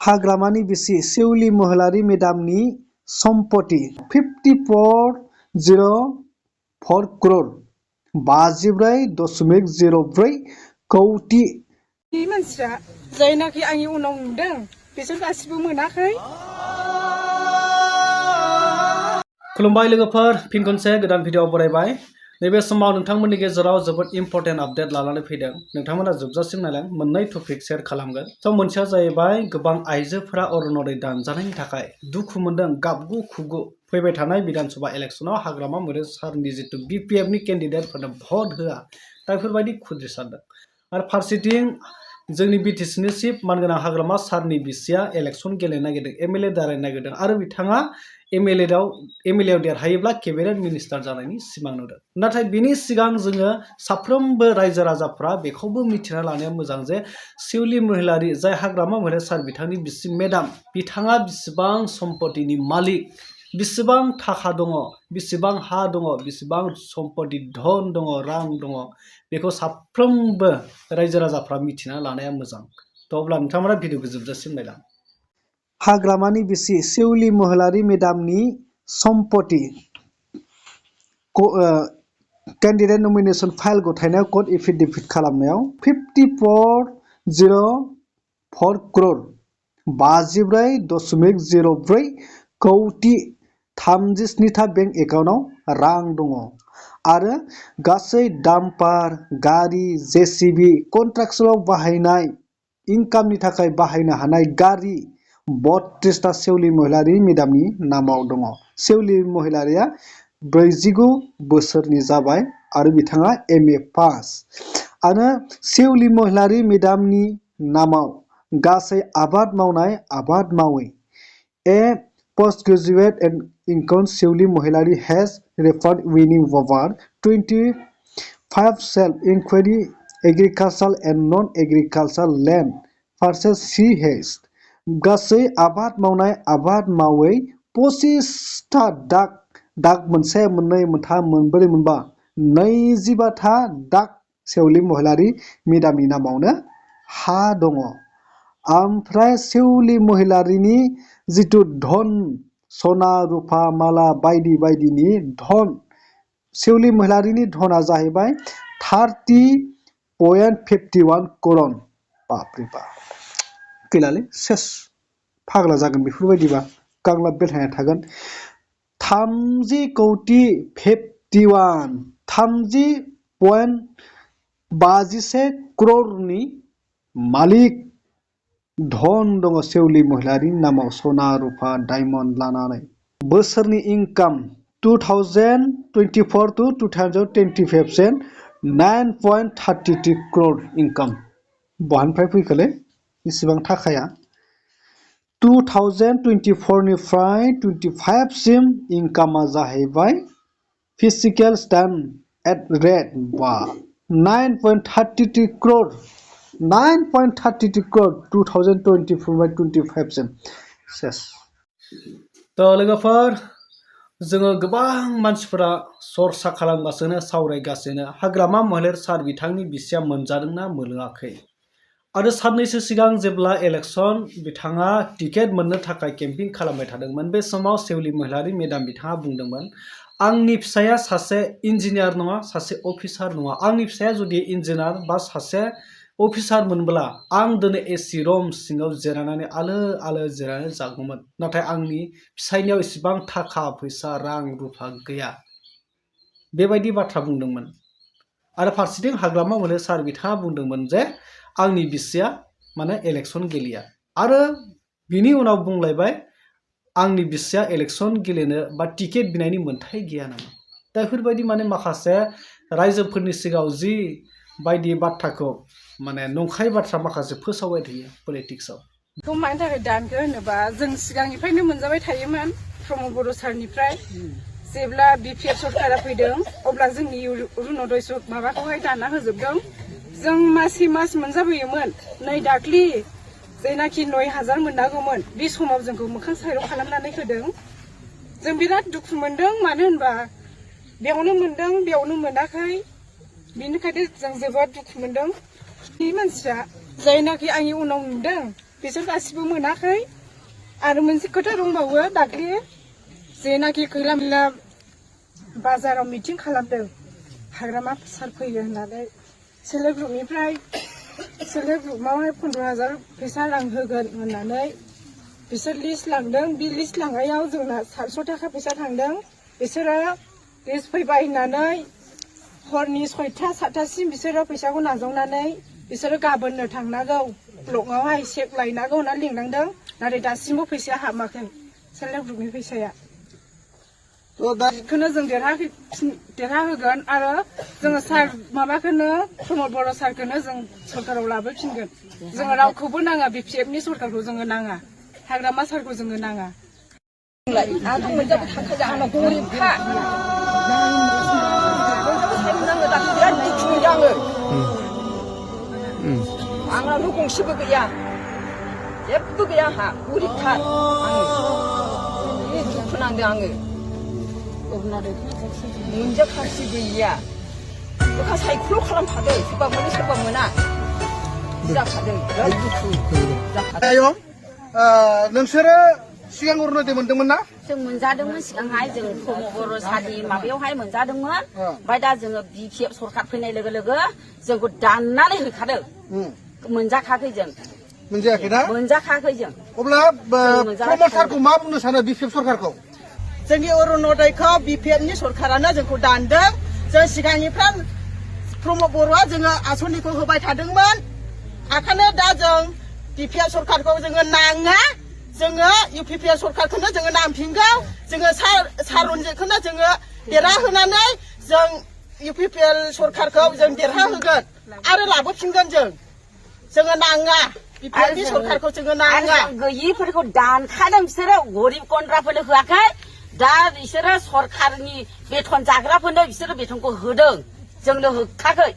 हाग्रामानि बिसि सेउलि महिलारि मेडामनि सम्पति 5404 crore 54.04 कौटि मानसिया जायनाखि आंनि उनाव नुदों बिसोर गासिबो मोनाखै। खुलुमबाय लोगोफोर, फिन खनसे गोदान भिडिअ बरायबाय। नैबे समाव नोंथांमोननि गेजेराव जोबोद इम्पर्टेन्ट आपडेट लानानै फैदों। नोंथांमोना जोबजासिम नायलां, मोननै टपिक शेयार खालामगोन। मोनसेया जाहैबाय गोबां आइजोफोरा अरुणोदय दानजानायनि थाखाय दुखु मोनदों, गाबगु खुगु। फैबाय थानाय विधानसभा इलेक्शनाव हाग्रामा मोदै सारनि जितु BPFनि केन्डिडेटफोरनो भट होआ, दा बेफोरबायदि खुद्रिसारदों। आरो फारसेथिं जोंनि BTCनि चिफ मानगोनां हाग्रामा सारनि बिसिया इलेक्शन गेलेनो नागिरदों, MLA दारायनो नागिरदों आरो बिथाङा MLA देरहायोब्ला केबिनेट मिनिस्टार जानायनि सिमां नुदों। नाथाय बिनि सिगां जोङो साफ्रोमबो रायजो राजाफ्रा बेखौबो मिथिना लानाया मोजां जे सेउलि महिलारि, जाय हाग्रामा महिलारि सार बिथांनि बिसि मेडाम, बिथाङा बिसिबां सम्पतिनि मालिक, बिसिबां थाखा दङ, बिसिबां हा दङ, बिसिबां सम्पति धन दङ, रां दङ, बेखौ साफ्रोमबो रायजो राजाफ्रा मिथिना लानाया मोजां। अब्ला नोंथांमोना भिडिअखौ जोबजासिम नायलां। हाग्रामानि बिसि सेउलि महिलारि मेडामनि सम्पति केन्डिडेट नमिनेशन फाइल गथायनायाव कर्ट एफिडेभिट खालामनायाव 5404 crore 54.04 कौटि 37था बेंक एकाउन्टआव रां दङ आरो गासै डाम्पार, गारि, JCB, कन्ट्राक्सनाव बाहायनाय इनकामनि थाखाय बाहायनो हानाय गारि 32टा सेउलि महिलारि मेडामनि नामाव दङ। सेउलि महिलारिया 49 बोसोरनि जाबाय आरो बिथाङा MA पास। आरो सेउलि महिलारि मेडामनि नामाव गासै आबाद मावै a post graduate and income सेउलि महिलारि has referred winning over 25 self inquiry agriculture and non agriculture land parcel she has गासै आबाद मावै 25था दाग मोनसे मोननै मोनथाम मोनब्रै मोनबा 25था दाग सेउलि महिलारि मेडामनि नामावनो हा दङ। ओमफ्राय सेउलि महिलारिनि जितु धन, सना रुपा माला बायदि बायदिनि धन, सेउलि महिलारिनि धना जाहैबाय 30.51 crore। बापरे बाप, गैलालै सेस, फाग्ला जागोन बेफोरबायदिबा, गांलाब बेलथायना थागोन। 30.51 crore मालिक धन दङ सेउलि महिलारिनि नामाव, सना रुपा डायमन्ड लानानै। बोसोरनि इनकाम 2024 to 2025 9.33 crore इनकाम। बहानिफ्राय फैखोलै इसिबां थाखाया? 2024 निफ्राय 25 सिम इनकामा जाहैबाय physical stand at rate 9.33 crore 9.33 crore 2024-25 सिम सेस। लोगोफोर, जोङो गोबां मानसिफोरा चर्चा खालामगासिनो, सावरायगासिनो हाग्रामा महिलारि सार बिथांनि बिसिया मोनजादोंना मोनलोङाखै। आरो साननैसो सिगां जेब्ला इलेक्शन बिथाङा टिकेट मोननो थाखाय केम्पिं खालामबाय थादोंमोन, बे समाव सेउलि महिलारि मेडाम बिथाङा बुंदोंमोन, आंनि फिसाया सासे इन्जिनियार नङा, सासे अफिसार नङा। आंनि फिसाया जुदि इन्जिनियार बा सासे अफिसार मोनब्ला आं दिनै AC रुम सिङाव जिरायनानै आलो जिरायनानै जागौमोन। नाथाय आंनि फिसायनियाव इसिबां थाखा फैसा रां रुफा गैया। बेबायदि बाथ्रा बुंदोंमोन। आरो फारसेथिं हाग्रामा महिलारि सार बिथाङा बुंदोंमोन जे आंनि बिसिया माने इलेक्शन गेलेया। आरो बिनि उनाव बुंलायबाय, आंनि बिसिया इलेक्शन गेलेनो बा टिकेट बिनायनि मोन्थाय गैया नामा। दा बेफोरबायदि माने माखासे रायजोफोरनि सिगाङाव जि बायदि बाथ्राखौ माने नंखाय बाथ्रा माखासे फोसावबाय थायो पलिटिक्सआव। बेखौ मानि थाखाय दानखो होनोबा, जों सिगांनिफ्रायनो मोनजाबाय थायोमोन प्रमद बर' सारनिफ्राय। जेब्ला BPF सरकारा फैदों अब्ला जोंनि अरुणोदय माबाखौहाय दानना होजोबदों। जों मासै मास मोनजाबोयोमोन। नै दाख्लि जायनाखि 9,000 मोननांगौमोन, बे समाव जोंखौ मोखां साइराव खालामनानै होदों। जों बिराद दुखु मोनदों, मानो होनबा बेयावनो मोनदों बेयावनो मोनाखै, बिनिखायनो जों जोबोद दुखु मोनदों। बे मानसिया जायनाखि आंनि उनाव नुदों बिसोर गासिबो मोनाखै आरो मोनसे खोथा दंबावो दाख्लि जेनाखि खैला मैला बाजाराव मिटिं खालामदों हाग्रामा सार फैयो होननानै सेल्फ हेल्प ग्रुपनिफ्राय सेल्फ हेल्प ग्रुपआवहाय 15,000 फैसा रां होगोन होननानै बिसोर लिस्ट लांदों बे लिस्ट लांनायाव जोंना 700 थाखा फैसा थांदों बिसोरो लिस्ट फैबाय होननानै हरनि 6टा 7टासिम बिसोरो फैसाखौ नाजावनानै बिसोरो गाबोननो थांनांगौ ब्लकआवहाय चेक लायनांगौ होनना लिंलांदों नाथाय दासिमबो फैसाया हाबाखै सेल्फ हेल्प ग्रुपनि फैसाया बेखौनो जों देरहाहोगोन आरो जोङो सार माबाखौनो प्रमद बर' सारखौनो जों सरकाराव लाबोफिनगोन जोङो रावखौबो नाङा BPFनि सरकारखौ जोङो नाङा हाग्रामा सारखौ जोङो नाङा आंथ' मोनजाबाय थाखायो आंना गरिबखा आङो दाख्लै बिराद दुखु मोनदों आंनावथ' गंसेबो गैया जेबो गैया आंहा गरिबथार आङो जि दुखु नांदों आङो मोनजाखासि गैया बखा साइकेल खालामखादों सोरबा मोनो सोरबा मोना जाखादों बिराद दुखु जाखादों नोंसोरो सिगां अरुनदय मोनदोंमोन ना जों मोनजादोंमोन सिगांहाय जों प्रमद बर' सारनि माबायावहाय मोनजादोंमोन ओमफ्राय दा जोङो BPF सरकार फैनाय लोगो लोगो जोंखौ दाननानै होखादों मोनजाखाखै जों मोनजायाखै ना मोनजाखाखै जों अब्ला प्रमद सारखौ मा बुंनो सानो BPF सरकारखौ जोंनि अरुनदयखौ BPFनि सरकारानो जोंखौ दानदों जों सिगांनिफ्राय प्रमद बर'आ जोङो आसनिखौ होबाय थादोंमोन ओंखायनो दा जों BPF सरकारखौ जोङो नाङा जोङो UPPL सरकारखौनो जोङो नांफिनगौ जोङो सार रन्जितखौनो जोङो देरहाहोनानै जों UPPL सरकारखौ जों देरहाहोगोन आरो लाबोफिनगोन जोङो नाङा BPFनि सरकारखौ जोङो नाङा गैयिफोरखौ दानखादों बिसोरो गरिब गन्द्राफोरनो होआखै दा बिसोरो सरकारनि बेथन जाग्राफोरनो बिसोरो बेथनखौ होदों जोंनो होखाखै